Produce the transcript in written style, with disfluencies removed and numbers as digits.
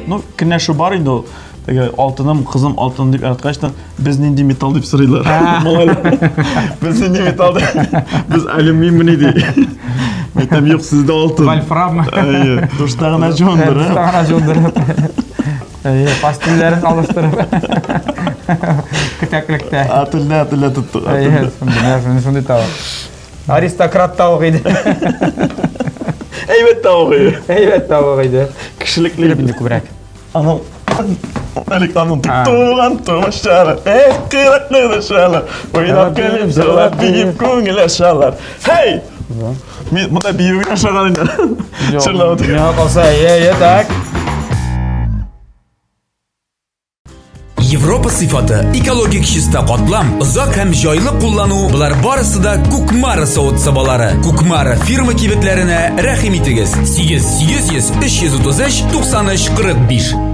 Ну, көнләшү бар инде ул. Теге алтыным, кызым алтын дип яраткач та, без нинди металл дип сорыйлар. Малайлар. Без нинди металл дип. Без алюминий ди. Әйтәм, юк, сездә алтын. Вольфрам. Әйе, душта гына жуындырып. Душта гына жуындырып. Әйе, постельләрен алыштырып. Кетәклектә. Ателлә, ателлә тоттык. Әйе, шундый, шундый тавык. Аристократ тавык иде. Әйбәт тавык иде. Әйбәт тавык иде. Кешелекле иде күбрәк. Аның Әлек аның туган тумышлары, эх, кирәкле дошалар, уйнап көлеп, җырлап, биеп күңел ачалар. Хей! Мин монда биюгә ашаган инде. Җырлап. Миңа калса, е, е, так. Европа сыйфаты, экологик чиста катлам, озак һәм җайлы куллану, болар барысы да Кукмара савыт-сабалары. Кукмара фирма кибетләренә рәхим итегез. 8 800 333 93 45.